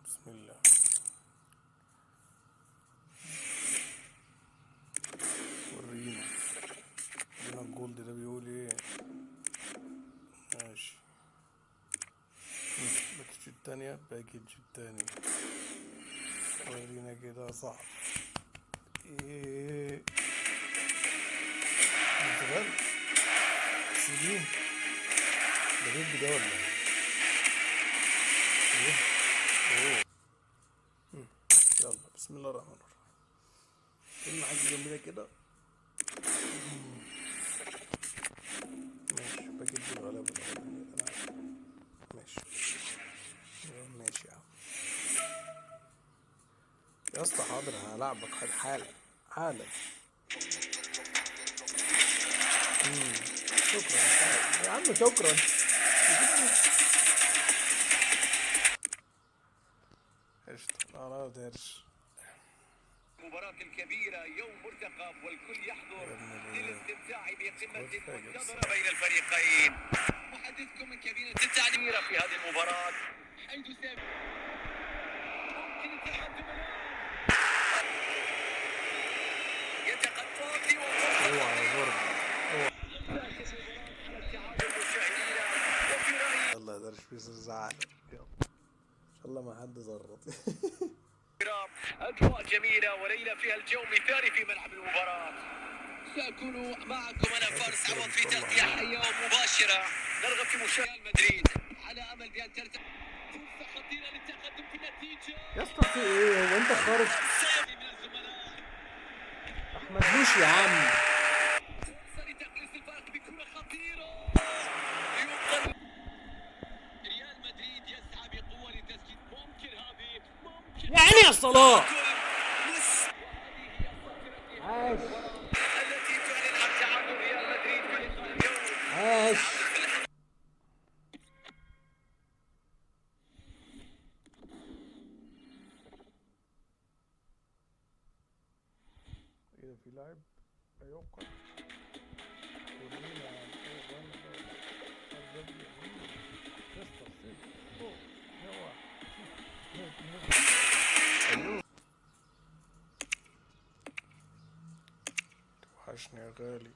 بسم الله. ورينا ورينا ال gold ده بيقول ايه. ماشي، package التانية، package التانية، ورينا كده يا صاحبي ايه. برتغال سي ده بيب ده ولا ايه؟ ايه؟ اوه. يلا بسم الله الرحمن الرحيم. كل حاجة جميلة كده. ماشي، package الغلابة الأولانية أنا عارف. ماشي ماشي يا عم يا اسطى، حاضر، هلعبك حالا حالا. شكرا يا عم، شكرا. قشطة. لا لا درش. المباراة الكبيرة، يوم مرتقب والكل يحضر يا ابن الايه. للاستمتاع بقمة squad فاجر. منتظرة بين الفريقين. محدثكم من كابينة التعليم في هذه المباراة، حيث سيب ممكن التقدم الآن، يتقدم وفرصة اوعى يا برج، اوعى. تعكس المباراة على التعادل مشاهدينا، وفي رأيي يلا يا درش بيس زعل، يلا ان شاء الله ما حد زرط. أجواء جميلة وليلة فيها الجو مثالي في ملعب المباراة. سأكون معكم أنا فارس عوض في تغطية حية ومباشرة. نرغب في مشاهدة مدريد على أمل بأن ترتفع. فرصة خطيرة للتقدم في النتيجة. يا اسطى في ايه؟ هو انت خارج؟ من الزملاء. احمد لوش يا عم. فرصة لتقليص الفارق بكرة خطيرة. ينقذ. ريال مدريد يسعى بقوة لتسجيل. ممكن هذه، ممكن. يا عيني يا صلاح. مس. وهذه هي صافرة عاش. التي تعلن عن تعادل ريال مدريد في لقاء اليوم. عاش. ايه ده؟ في لاعب هيوقع. ورينا. مانشستر سيتي. أوه، يلا. ايوه، وحشني يا غالي.